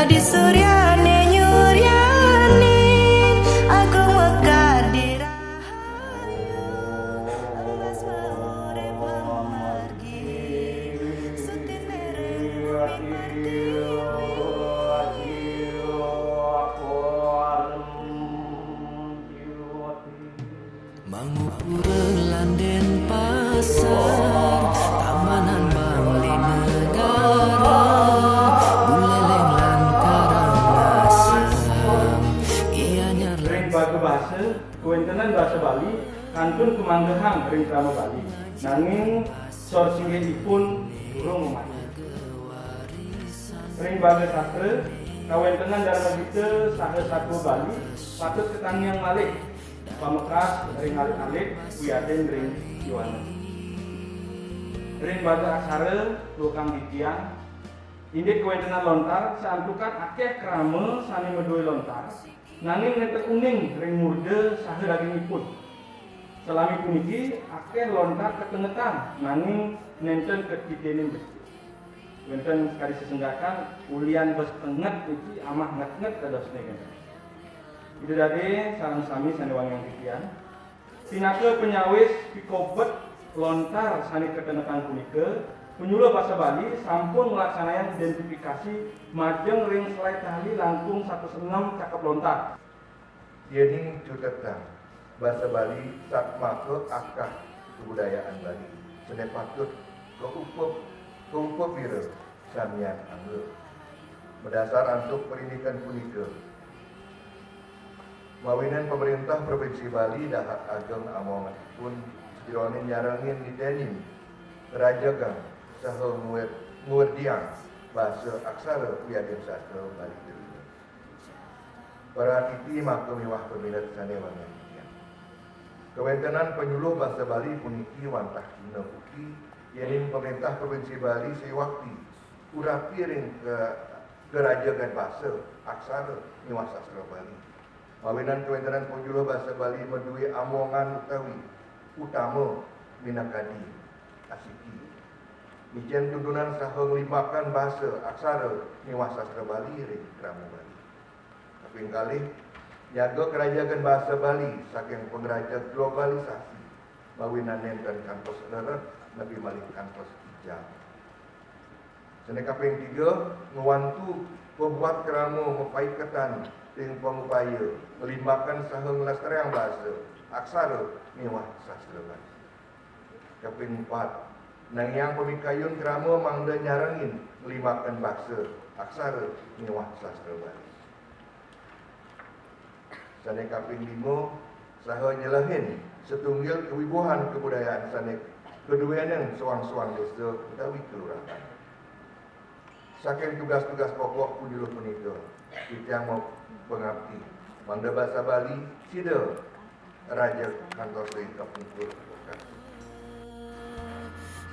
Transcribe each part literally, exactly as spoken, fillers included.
Di suryané nyuryanin, agung mekar di rahayu, emas maurip mamargi, sutiné ring bumi pertiwi. Mangupura lan Denpasar, Taman Ambang di Negara, Buleleng lan Karangasem, Gianyar lan Ring baga basa, kawéntenan basa Bali kantun kamanggehang ring krama Bali. Nanging sor singgihipun durung mamaca. Ring baga sastra, kawéntenan Darma Gita saha satua Bali patut katangiang malih pamekas ring alit-alit wiadin ring Yohanes. Ring baga aksara, dukan titiang, indik kawéntenan lontar santukan akéh krama sané madué lontar, nanging nénten uning ring murda saha dagingipun. Salami puniki akéh lontar katengetan, nanging nénten katitinin bedik. Wénten sakadi sesenggakan, ulian bes tenget niki amah ngetnget dadosné kénten. Ida dané sareng sami sané wangiang titiang, pinaka panyawis pikobet lontar sané katengetan punika, panyuluh basa Bali sampun nglaksanayang identifikasi majeng ring selai tali langkung satus enem cakep lontar. Yéning cutetang basa Bali satmaka akah kabudayaan Bali, sané patut kaupa-, kaupawira samian angga. Madasar antuk parindikan punika, mawinan pamréntah Provinsi Bali dahat ageng amonganipun sajeroning nyarengin nitenin, ngrajegang saha ngwer-, ngwerdiang basa aksara wiadin sastra Bali Dewata. Para atiti maka miwah pamilet sané wangiang titiang. Kawéntenan panyuluh basa Bali puniki wantah cihna uki yéning Pamréntah Provinsi Bali sawakti urapi ring ka-, karajegan basa, aksara, miwah sastra Bali. Mawinan kawéntenan panyuluh basa Bali madué amongan utawi utama minakadi asiki. Ngicén tuntunan saha nglimbakan basa, aksara, miwah sastra Bali ring krama Bali. Kaping kalih, nyaga karajegan basa Bali saking pangrajeg globalisasi, mawinan nénten kantos leret, napi malih kantos ijang. Sané kaping tiga, ngwantu pabuat krama mapaiketan ring pangupaya nglimbakan saha nglestariang basa, aksara, miwah sastra Bali. Kaping empat, nangiang pamikayun krama mangda nyarengin nglimbakan basa, aksara, miwah sastra Bali. Sané kaping lima, saha nyelehin satunggil kawibuhan kabudayaan sané kaduénin soang-soang désa utawi kelurahan. Saking tugas-tugas pokok panyuluh punika, titiang mapangabdi mangda basa Bali sida rajeg kantos ring kapungkur.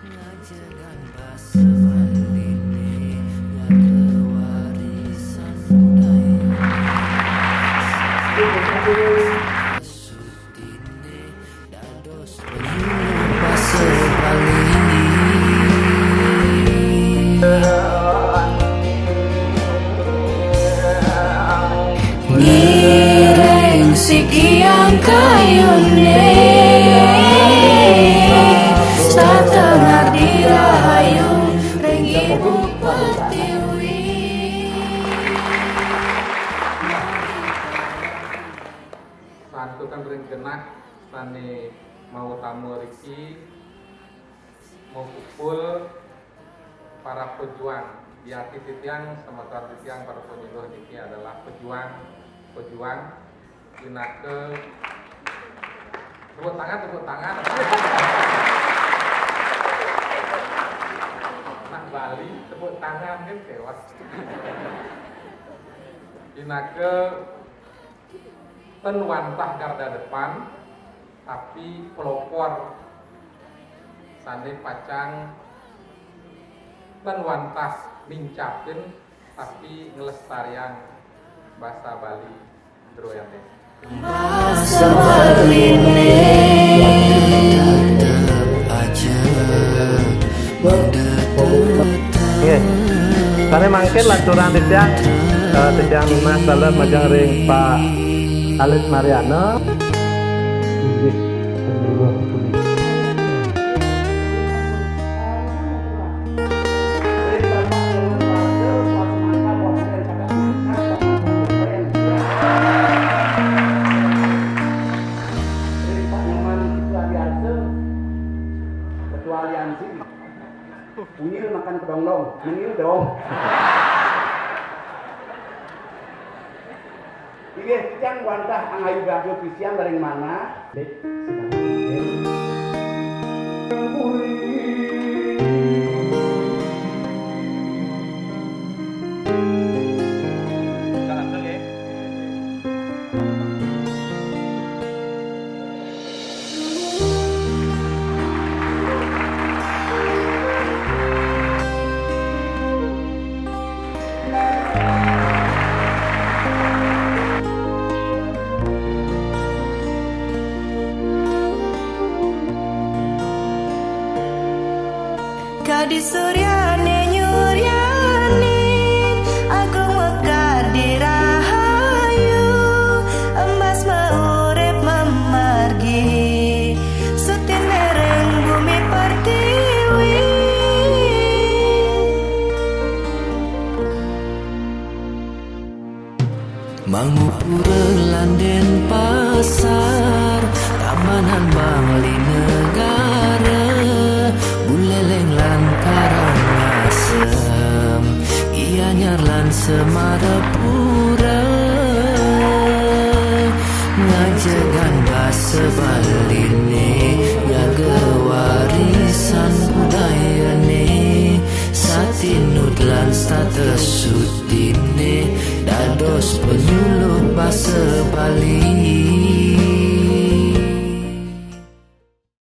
Ngajegang basa Baliné, ngaga warisan budaya. Sutiné dados penyuluh basa Bali. Ngiring sikian kayuné, setata ngardi rahayu ring ibu pertiwi. Santukan ring genah sané mautama riki, maupupul para pejuang. Di ati titiang, semeton titiang, para penyuluh niki adalah pejuang, pejuang. Pinaka tepuk tangan, tepuk tangan. Nak Bali, tepuk tangan kan kéweh. Pinaka ten wantah garda depan, tapi pelopor sané pacang ten wantah mincapin, tapi nglestariang basa Bali jero yadin. Basa Baliné. Tetep aja, tetep. Nggih. Sané mangkin lanturang titiang. Eh, titiang nunas taler majeng ring Pak Alit Mariana. Inggih, Ketua Aliansi. Unyil makan kedonglong, unyil dong. Inggih, titiang wantah angayu gaga pisian ring manah. Dik, sinambi. Kadi suryané nyuryanin, agung mekar dirahayu, embas maurip mamargi, sutiné ring bumi pertiwi. Mangupura lan Dénpasar, Tabanan Bangli Negara, Buleleng lan Karangasem, Gianyar lan Semarapura, ngajegang basa Baliné, jaga warisan budayané, satinut lan satesut dini dados penyuluh basa Bali.